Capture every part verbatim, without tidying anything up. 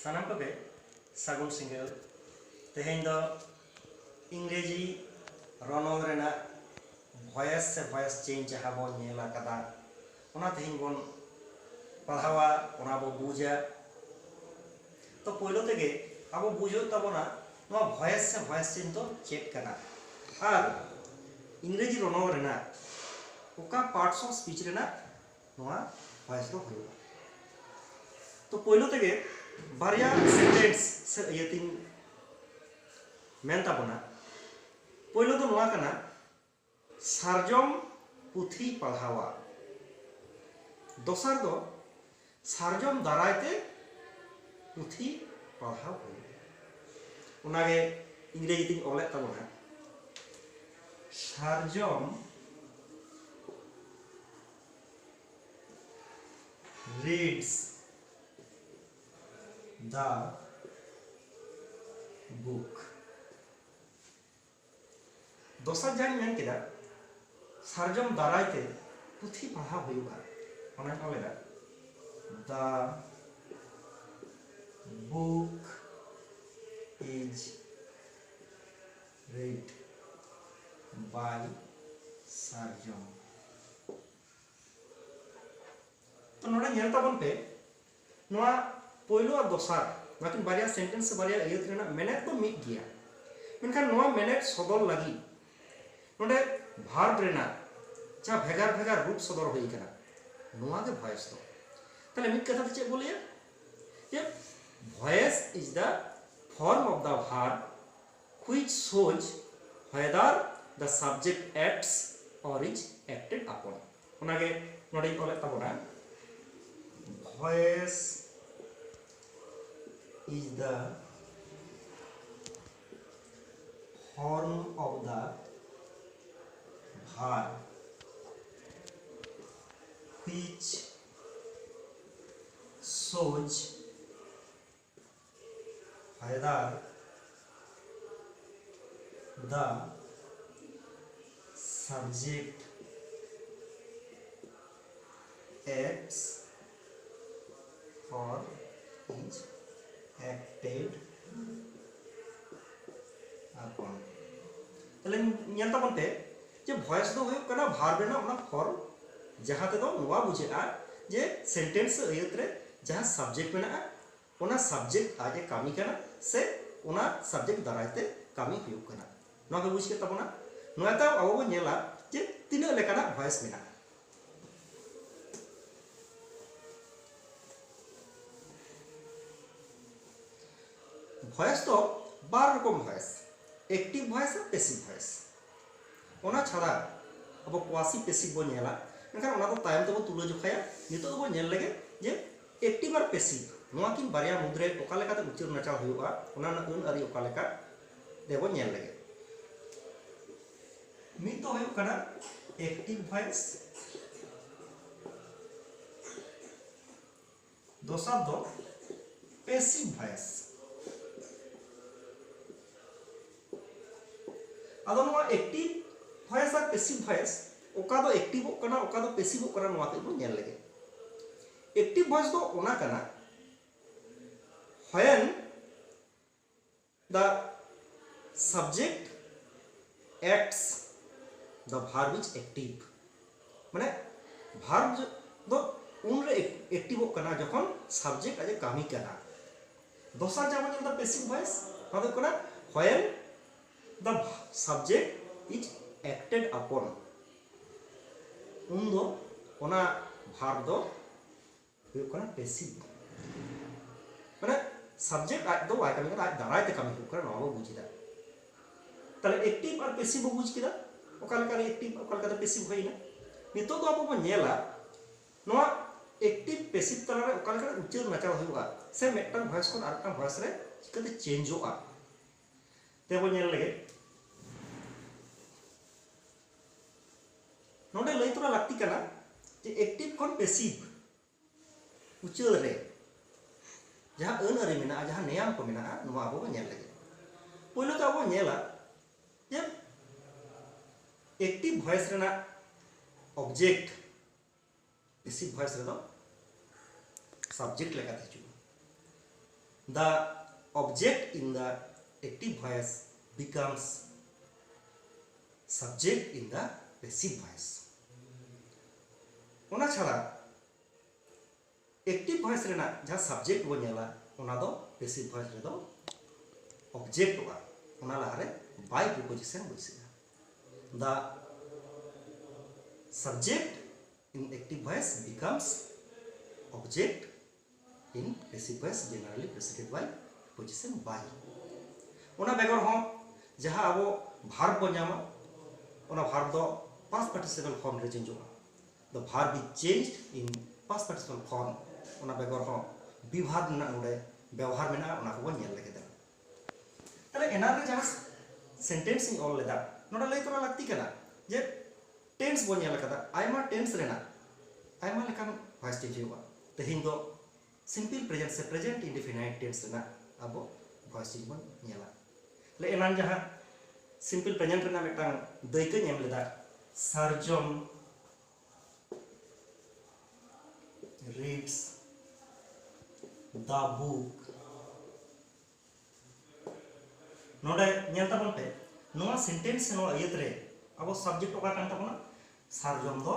ᱥᱟᱱᱟᱢ ᱠᱚᱜᱮ ᱥᱟᱹᱜᱩᱱ ᱥᱤᱸᱜᱟᱹᱲ᱾ ᱛᱮᱦᱮᱧ ᱫᱚ ᱤᱝᱨᱮᱡᱤ ᱨᱚᱱᱚᱞ ᱨᱮᱱᱟᱜ ᱵᱷᱚᱭᱮᱥ ᱥᱮ ᱵᱷᱚᱭᱮᱥ ᱪᱮᱧᱡᱽ ᱡᱟᱦᱟᱸ ᱵᱚᱱ ᱧᱮᱞ ᱟᱠᱟᱫᱟ, ᱚᱱᱟ ᱛᱮᱦᱮᱧ ᱵᱚᱱ ᱯᱟᱲᱦᱟᱣᱟ, ᱚᱱᱟ ᱵᱚ ᱵᱩᱡᱟ᱾ ᱛᱚ ᱯᱳᱭᱞᱳ ᱛᱮᱜᱮ ᱟᱵᱚ ᱵᱩᱡᱽ ᱦᱩᱭᱩᱜ ᱛᱟᱵᱚᱱᱟ ᱱᱚᱣᱟ ᱵᱷᱚᱭᱮᱥ ᱥᱮ ᱵᱷᱚᱭᱮᱥ ᱪᱮᱧᱡᱽ ᱫᱚ ᱪᱮᱫ ᱠᱟᱱᱟ ᱟᱨ ᱤᱝᱨᱮᱡᱤ ᱨᱚᱱᱚᱞ ᱨᱮᱱᱟᱜ ᱚᱠᱟ parts of speech ᱨᱮᱱᱟᱜ ᱱᱚᱣᱟ ᱵᱷᱚᱭᱮᱥ ᱫᱚ ᱦᱩᱭᱩᱜᱼᱟ᱾ ᱛᱚ ᱯᱳᱭᱞᱳ ᱛᱮᱜᱮ ᱵᱟᱨᱭᱟ ᱥᱮᱱᱴᱮᱱᱥ ᱥᱮ ᱟᱹᱭᱟᱹᱛᱤᱧ ᱢᱮᱱ ᱛᱟᱵᱚᱱᱟ᱾ ᱯᱳᱭᱞᱳ ᱫᱚ ᱱᱚᱣᱟ ᱠᱟᱱᱟ, ᱥᱟᱨᱡᱚᱢ ᱯᱩᱛᱷᱤ ᱯᱟᱲᱦᱟᱣᱟ᱾ ᱫᱚᱥᱟᱨ ᱫᱚ ᱥᱟᱨᱡᱚᱢ ᱫᱟᱨᱟᱭ ᱛᱮ ᱯᱩᱛᱷᱤ ᱯᱟᱲᱦᱟᱣ ᱦᱩᱭᱩᱜᱼᱟ᱾ ᱚᱱᱟᱜᱮ ᱤᱝᱨᱮᱡᱤ ᱛᱤᱧ ᱚᱞᱮᱫ ᱛᱟᱵᱚᱱᱟ, ᱥᱟᱨᱡᱚᱢ reads the book᱾ ᱫᱚᱥᱟᱨ ᱡᱟᱦᱟᱸᱧ ᱢᱮᱱ ᱠᱮᱫᱟ, ᱥᱟᱨᱡᱚᱢ ᱫᱟᱨᱟᱭ ᱛᱮ ᱯᱩᱛᱷᱤ ᱯᱟᱲᱦᱟᱣ ᱦᱩᱭᱩᱜᱼᱟ, ᱚᱱᱟᱧ ᱚᱞ ᱮᱫᱟ, the book is read by ᱥᱟᱨᱡᱚᱢ᱾ ᱛᱚ ᱱᱚᱰᱮ ᱧᱮᱞ ᱛᱟᱵᱚᱱ ᱯᱮ, ᱱᱚᱣᱟ ᱯᱳᱭᱞᱳ ᱟᱨ ᱫᱚᱥᱟᱨ, ᱱᱚᱣᱟ ᱠᱤᱱ ᱵᱟᱨᱭᱟ ᱥᱮᱱᱴᱮᱱᱥ ᱥᱮ ᱵᱟᱨᱭᱟ ᱟᱹᱭᱟᱹᱛ ᱨᱮᱱᱟᱜ ᱢᱮᱱᱮᱛ ᱫᱚ ᱢᱤᱫ ᱜᱮᱭᱟ, ᱢᱮᱱᱠᱷᱟᱱ ᱱᱚᱣᱟ ᱢᱮᱱᱮᱛ ᱥᱚᱫᱚᱨ ᱞᱟᱹᱜᱤᱫ ᱱᱚᱰᱮ ᱵᱷᱟᱨᱵ ᱨᱮᱱᱟᱜ ᱡᱟᱦᱟᱸ ᱵᱷᱮᱜᱟᱨ ᱵᱷᱮᱜᱟᱨ ᱨᱩᱯ ᱥᱚᱫᱚᱨ ᱦᱩᱭ ᱟᱠᱟᱱᱟ, ᱱᱚᱣᱟ ᱜᱮ ᱵᱷᱚᱭᱮᱥ ᱫᱚ᱾ ᱛᱟᱦᱞᱮ ᱢᱤᱫ ᱠᱟᱛᱷᱟ ᱛᱮ ᱪᱮᱫ ᱵᱚ ᱞᱟᱹᱭᱟ? ᱡᱮ voice is the form of the verb which shows whether the subject acts or is acted upon. ᱚᱱᱟᱜᱮ ᱱᱚᱰᱮᱧ ᱚᱞᱮᱫ ᱛᱟᱵᱚᱱᱟ, voice is the form of the verb which shows whether the subject acts or is acted upon. ᱛᱟᱦᱞᱮ ᱧᱮᱞ ᱛᱟᱵᱚᱱ ᱯᱮ ᱡᱮ voice ᱫᱚ ᱦᱩᱭᱩᱜ ᱠᱟᱱᱟ verb ᱨᱮᱱᱟᱜ ᱚᱱᱟ form, ᱡᱟᱦᱟᱸ ᱛᱮᱫᱚ ᱱᱚᱣᱟ ᱵᱩᱡᱷᱟᱹᱜᱼᱟ ᱡᱮ sentence ᱥᱮ ᱟᱹᱭᱟᱹᱛ ᱨᱮ ᱡᱟᱦᱟᱸ subject ᱢᱮᱱᱟᱜᱼᱟ, ᱚᱱᱟ subject ᱟᱡ ᱮ ᱠᱟᱹᱢᱤ ᱠᱟᱱᱟ ᱥᱮ ᱚᱱᱟ subject ᱫᱟᱨᱟᱭ ᱛᱮ ᱠᱟᱹᱢᱤ ᱦᱩᱭᱩᱜ ᱠᱟᱱᱟ᱾ ᱱᱚᱣᱟ ᱯᱮ ᱵᱩᱡᱽ ᱠᱮᱫ ᱛᱟᱵᱚᱱᱟ᱾ ᱱᱚᱣᱟ ᱛᱟᱭᱚᱢ ᱟᱵᱚ ᱵᱚᱱ ᱧᱮᱞᱟ ᱡᱮ ᱛᱤᱱᱟᱹᱜ ᱞᱮᱠᱟᱱᱟᱜ voice ᱢᱮᱱᱟᱜᱼᱟ᱾ Voice ᱫᱚ ᱵᱟᱨ ᱨᱚᱠᱚᱢ voice, active voice ᱟᱨ passive voice᱾ ᱚᱱᱟ ᱪᱷᱟᱲᱟ ᱟᱵᱚ quasi passive ᱵᱚᱱ ᱧᱮᱞᱟ, ᱢᱮᱱᱠᱷᱟᱱ ᱚᱱᱟ ᱫᱚ ᱛᱟᱭᱚᱢ ᱛᱮᱵᱚ ᱛᱩᱞᱟᱹ ᱡᱚᱠᱷᱟᱭᱟ᱾ ᱱᱤᱛᱚᱜ ᱵᱚ ᱧᱮᱞ ᱞᱮᱜᱮ ᱡᱮ active ᱟᱨ passive ᱱᱚᱣᱟ ᱠᱤᱱ ᱵᱟᱨᱭᱟ ᱢᱩᱫᱽᱨᱮ ᱚᱠᱟ ᱞᱮᱠᱟᱛᱮ ᱩᱪᱟᱹᱲ ᱱᱟᱪᱟᱲ ᱦᱩᱭᱩᱜᱼᱟ, ᱚᱱᱟ ᱨᱮᱱᱟᱜ ᱟᱹᱱ ᱟᱹᱨᱤ ᱚᱠᱟ ᱞᱮᱠᱟ, ᱫᱮᱵᱚ ᱧᱮᱞ ᱞᱮᱜᱮ᱾ ᱢᱤᱫ ᱫᱚ ᱦᱩᱭᱩᱜ ᱠᱟᱱᱟ active voice, ᱫᱚᱥᱟᱨ ᱫᱚ passive voice᱾ ᱟᱫᱚ ᱱᱚᱣᱟ active voice ᱟᱨ passive voice ᱚᱠᱟ ᱫᱚ activeᱚᱜ ᱠᱟᱱᱟ, ᱚᱠᱟ ᱫᱚ passiveᱚᱜ ᱠᱟᱱᱟ, ᱱᱚᱣᱟ ᱠᱟᱹᱡ ᱵᱚᱱ ᱧᱮᱞ ᱞᱮᱜᱮ᱾ Active voice ᱫᱚ ᱚᱱᱟ ᱠᱟᱱᱟ when the subject acts, the verb is active᱾ ᱢᱟᱱᱮ verb ᱫᱚ ᱩᱱᱨᱮ activeᱚᱜ ᱠᱟᱱᱟ ᱡᱚᱠᱷᱚᱱ subject ᱟᱡ ᱮ ᱠᱟᱹᱢᱤ ᱠᱟᱱᱟ᱾ ᱫᱚᱥᱟᱨ ᱡᱟᱦᱟᱸ ᱵᱚᱱ ᱧᱮᱞ ᱮᱫᱟ passive voice, ᱱᱚᱣᱟ ᱫᱚ ᱦᱩᱭᱩᱜ ᱠᱟᱱᱟ when the subject is acted upon, ᱩᱱᱫᱚ ᱚᱱᱟ verb ᱫᱚ ᱦᱩᱭᱩᱜ ᱠᱟᱱᱟ passive᱾ ᱢᱟᱱᱮ subject ᱟᱡ ᱫᱚ ᱵᱟᱭ ᱠᱟᱹᱢᱤ ᱠᱟᱱᱟ, ᱟᱡ ᱫᱟᱨᱟᱭ ᱛᱮ ᱠᱟᱹᱢᱤ ᱦᱩᱭᱩᱜ ᱠᱟᱱᱟ, ᱱᱚᱣᱟ ᱵᱚ ᱵᱩᱡᱽ ᱮᱫᱟ᱾ ᱛᱟᱦᱞᱮ active ᱟᱨ passive ᱵᱚ ᱵᱩᱡᱽ ᱠᱮᱫᱟ, ᱚᱠᱟ ᱞᱮᱠᱟᱨᱮ active, ᱚᱠᱟ ᱞᱮᱠᱟᱛᱮ passive ᱦᱩᱭᱱᱟ᱾ ᱱᱤᱛᱚᱜ ᱫᱚ ᱟᱵᱚ ᱵᱚ ᱧᱮᱞᱟ ᱱᱚᱣᱟ active passive ᱛᱟᱞᱟᱨᱮ ᱚᱠᱟ ᱞᱮᱠᱟᱨᱮ ᱩᱪᱟᱹᱲ ᱱᱟᱪᱟᱲ ᱦᱩᱭᱩᱜᱼᱟ, ᱥᱮ ᱢᱤᱫᱴᱟᱝ voice ᱠᱷᱚᱱ ᱟᱨ ᱢᱤᱫᱴᱟᱝ voice ᱨᱮ ᱪᱤᱠᱟᱹᱛᱮ changeᱚᱜᱼᱟ, ᱛᱮᱵᱚ ᱧᱮᱞ ᱞᱮᱜᱮ᱾ ᱱᱚᱰᱮ ᱞᱟᱹᱭ ᱛᱚᱨᱟ ᱞᱟᱹᱠᱛᱤ ᱠᱟᱱᱟ ᱡᱮ active ᱠᱷᱚᱱ passive ᱩᱪᱟᱹᱲ ᱨᱮ ᱡᱟᱦᱟᱸ ᱟᱹᱱ ᱟᱹᱨᱤ ᱢᱮᱱᱟᱜᱼᱟ, ᱡᱟᱦᱟᱸ ᱱᱮᱭᱟᱢ ᱠᱚ ᱢᱮᱱᱟᱜᱼᱟ, ᱱᱚᱣᱟ ᱟᱵᱚ ᱵᱚ ᱧᱮᱞ ᱞᱮᱜᱮ᱾ ᱯᱳᱭᱞᱳ ᱛᱮ ᱟᱵᱚ ᱧᱮᱞᱟ ᱡᱮ active voice ᱨᱮᱱᱟᱜ object passive voice ᱨᱮᱫᱚ subject ᱞᱮᱠᱟᱛᱮ ᱦᱤᱡᱩᱜᱼᱟ᱾ The object in the active voice becomes subject in the passive voice. ᱚᱱᱟ ᱪᱷᱟᱲᱟ active voice ᱨᱮᱱᱟᱜ ᱡᱟᱦᱟᱸ subject ᱵᱚᱱ ᱧᱮᱞᱟ, ᱚᱱᱟ ᱫᱚ passive voice ᱨᱮᱫᱚ objectᱚᱜᱼᱟ᱾ ᱚᱱᱟ ᱞᱟᱦᱟᱨᱮ by preposition ᱵᱟᱹᱭᱥᱟᱹᱜᱼᱟ᱾ The subject in active voice becomes object in passive voice generally preceded by preposition by. ᱚᱱᱟ ᱵᱮᱜᱚᱨ ᱦᱚᱸ ᱡᱟᱦᱟᱸ ᱟᱵᱚ verb ᱵᱚᱱ ᱧᱟᱢᱟ, ᱚᱱᱟ verb ᱫᱚ past participle form ᱨᱮ changeᱚᱜᱼᱟ᱾ The verb is changed in past participle form. ᱚᱱᱟ ᱵᱮᱜᱚᱨ ᱦᱚᱸ be verb ᱨᱮᱱᱟᱜ ᱱᱚᱰᱮ ᱵᱮᱣᱦᱟᱨ ᱢᱮᱱᱟᱜᱼᱟ, ᱚᱱᱟ ᱠᱚᱵᱚᱱ ᱧᱮᱞ ᱞᱮᱜᱮ ᱫᱮᱞᱟ᱾ ᱛᱟᱦᱞᱮ ᱮᱱᱟᱱ ᱨᱮ ᱡᱟᱦᱟᱸ sentence ᱤᱧ ᱚᱞ ᱞᱮᱫᱟ, ᱱᱚᱰᱮ ᱞᱟᱹᱭ ᱛᱚᱨᱟ ᱞᱟᱹᱠᱛᱤ ᱠᱟᱱᱟ ᱡᱮ tense ᱵᱚᱱ ᱧᱮᱞ ᱟᱠᱟᱫᱟ, ᱟᱭᱢᱟ tense ᱨᱮᱱᱟᱜ ᱟᱭᱢᱟ ᱞᱮᱠᱟᱱ voice change ᱦᱩᱭᱩᱜᱼᱟ᱾ ᱛᱮᱦᱮᱧ ᱫᱚ simple present ᱥᱮ present indefinite tense ᱨᱮᱱᱟᱜ ᱟᱵᱚ voice change ᱵᱚᱱ ᱧᱮᱞᱟ᱾ ᱛᱟᱦᱞᱮ ᱮᱱᱟᱱ ᱡᱟᱦᱟᱸ simple present ᱨᱮᱱᱟᱜ ᱢᱤᱫᱴᱟᱝ ᱫᱟᱹᱭᱠᱟᱹᱧ ᱮᱢ ᱞᱮᱫᱟ, ᱥᱟᱨᱡᱚᱢ reads the book᱾ ᱱᱚᱰᱮ ᱧᱮᱞ ᱛᱟᱵᱚᱱ ᱯᱮ, ᱱᱚᱣᱟ sentence ᱥᱮ ᱱᱚᱣᱟ ᱟᱹᱭᱟᱹᱛ ᱨᱮ ᱟᱵᱚ subject ᱚᱠᱟ ᱠᱟᱱ ᱛᱟᱵᱚᱱᱟ? ᱥᱟᱨᱡᱚᱢ ᱫᱚ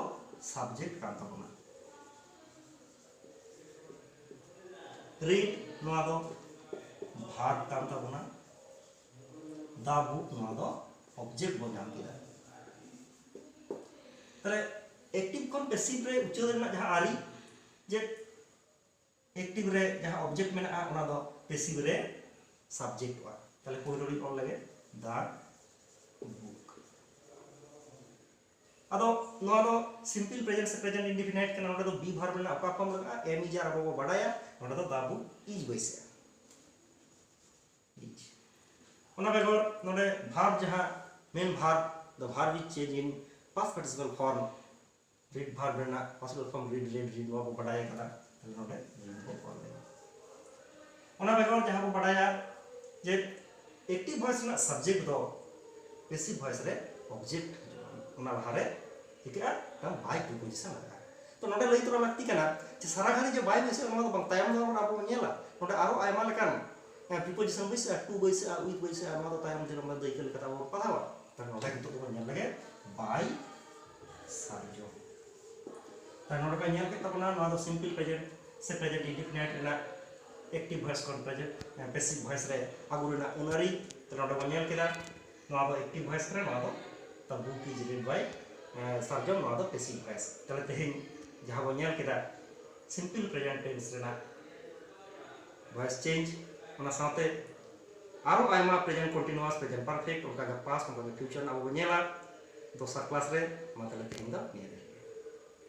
subject ᱠᱟᱱ ᱛᱟᱵᱚᱱᱟ᱾ Read ᱱᱚᱣᱟ ᱫᱚ verb ᱠᱟᱱ ᱛᱟᱵᱚᱱᱟ᱾ The book ᱱᱚᱣᱟ ᱫᱚ object ᱵᱚᱱ ᱧᱟᱢ ᱠᱮᱫᱟ᱾ ᱛᱟᱦᱞᱮ active ᱠᱷᱚᱱ passive ᱨᱮ ᱩᱪᱟᱹᱲ ᱨᱮᱱᱟᱜ ᱡᱟᱦᱟᱸ ᱟᱹᱨᱤ, ᱡᱮ active ᱨᱮ ᱡᱟᱦᱟᱸ object ᱢᱮᱱᱟᱜᱼᱟ, ᱚᱱᱟ ᱫᱚ passive ᱨᱮ subjectᱚᱜᱼᱟ᱾ ᱛᱟᱦᱞᱮ ᱯᱳᱭᱞᱳ ᱨᱤᱧ ᱚᱞ ᱞᱮᱜᱮ, the book᱾ ᱟᱫᱚ ᱱᱚᱣᱟ ᱫᱚ simple present ᱥᱮ present indefinite ᱠᱟᱱᱟ, ᱱᱚᱰᱮ ᱫᱚ be verb ᱨᱮᱱᱟᱜ ᱚᱠᱟ form ᱞᱟᱜᱟᱜᱼᱟ? Am, is, are ᱟᱵᱚ ᱵᱚ ᱵᱟᱰᱟᱭᱟ, ᱱᱚᱰᱮ ᱫᱚ the book is ᱵᱟᱹᱭᱥᱟᱹᱜᱼᱟ᱾ Is᱾ ᱚᱱᱟ ᱵᱮᱜᱚᱨ ᱱᱚᱰᱮ verb, ᱡᱟᱦᱟᱸ main verb, the verb is changed in past participle form᱾ Read verb ᱨᱮᱱᱟᱜ participle form read, read, read ᱱᱚᱣᱟ ᱵᱚ ᱵᱟᱰᱟᱭ ᱟᱠᱟᱫᱟ, ᱛᱟᱦᱞᱮ ᱱᱚᱰᱮ read ᱵᱚ ᱚᱞ ᱞᱮᱫᱟ᱾ ᱚᱱᱟ ᱵᱮᱜᱚᱨ ᱡᱟᱦᱟᱸ ᱵᱚ ᱵᱟᱰᱟᱭᱟ ᱡᱮ active voice ᱨᱮᱱᱟᱜ subject ᱫᱚ passive voice ᱨᱮ object ᱦᱤᱡᱩᱜᱼᱟ, ᱚᱱᱟ ᱞᱟᱦᱟᱨᱮ ᱪᱤᱠᱟᱹᱜᱼᱟ? ᱢᱤᱫᱴᱟᱝ by preposition ᱞᱟᱜᱟᱜᱼᱟ᱾ ᱛᱚ ᱱᱚᱰᱮ ᱞᱟᱹᱭ ᱛᱚᱨᱟ ᱞᱟᱹᱠᱛᱤ ᱠᱟᱱᱟ ᱡᱮ ᱥᱟᱨᱟ ᱜᱷᱟᱹᱲᱤ ᱡᱮ by ᱵᱟᱹᱭᱥᱟᱹᱜᱼᱟ, ᱱᱚᱣᱟ ᱫᱚ ᱵᱟᱝ, ᱛᱟᱭᱚᱢ ᱫᱟᱨᱟᱢ ᱨᱮ ᱟᱵᱚ ᱵᱚᱱ ᱧᱮᱞᱟ᱾ ᱱᱚᱰᱮ ᱟᱨᱚ ᱟᱭᱢᱟ ᱞᱮᱠᱟᱱ preposition ᱵᱟᱹᱭᱥᱟᱹᱜᱼᱟ, to ᱵᱟᱹᱭᱥᱟᱹᱜᱼᱟ, with ᱵᱟᱹᱭᱥᱟᱹᱜᱼᱟ, ᱱᱚᱣᱟ ᱫᱚ ᱛᱟᱭᱚᱢ ᱫᱤᱱ ᱨᱮ ᱫᱟᱹᱭᱠᱟᱹ ᱞᱮᱠᱟᱛᱮ ᱟᱵᱚ ᱵᱚᱱ ᱯᱟᱲᱦᱟᱣᱟ᱾ ᱛᱟᱦᱞᱮ ᱱᱚᱰᱮ ᱱᱤᱛᱚᱜ ᱫᱚᱵᱚᱱ ᱧᱮᱞ ᱞᱮᱜᱮ by ᱥᱟᱨᱡᱚᱢ᱾ ᱛᱟᱦᱞᱮ ᱱᱚᱰᱮ ᱵᱚᱱ ᱧᱮᱞ ᱠᱮᱫ ᱛᱟᱵᱚᱱᱟ ᱱᱚᱣᱟ ᱫᱚ simple present ᱥᱮ present indefinite ᱨᱮᱱᱟᱜ active voice ᱠᱷᱚᱱ present passive voice ᱨᱮ ᱟᱹᱜᱩ ᱨᱮᱱᱟᱜ ᱟᱹᱱ ᱟᱹᱨᱤ᱾ ᱛᱟᱦᱞᱮ ᱱᱚᱰᱮ ᱵᱚᱱ ᱧᱮᱞ ᱠᱮᱫᱟ ᱱᱚᱣᱟ ᱫᱚ active voice ᱠᱟᱱᱟ, ᱱᱚᱣᱟ ᱫᱚ the book is read by ᱥᱟᱨᱡᱚᱢ, ᱱᱚᱣᱟ ᱫᱚ passive voice᱾ ᱛᱟᱦᱞᱮ ᱛᱮᱦᱮᱧ ᱡᱟᱦᱟᱸ ᱵᱚᱱ ᱧᱮᱞ ᱠᱮᱫᱟ simple present tense ᱨᱮᱱᱟᱜ voice change, ᱚᱱᱟ ᱥᱟᱶᱛᱮ ᱟᱨᱚ ᱟᱭᱢᱟ present continuous, present perfect, ᱚᱱᱠᱟᱜᱮ past, ᱚᱱᱠᱟᱜᱮ future ᱟᱵᱚ ᱵᱚᱱ ᱧᱮᱞᱟ ᱫᱚᱥᱟᱨ ᱠᱞᱟᱥ ᱨᱮ᱾ ᱢᱟ ᱛᱟᱦᱞᱮ ᱛᱮᱦᱮᱧ ᱫᱚ ᱱᱤᱭᱟᱹ ᱜᱮ᱾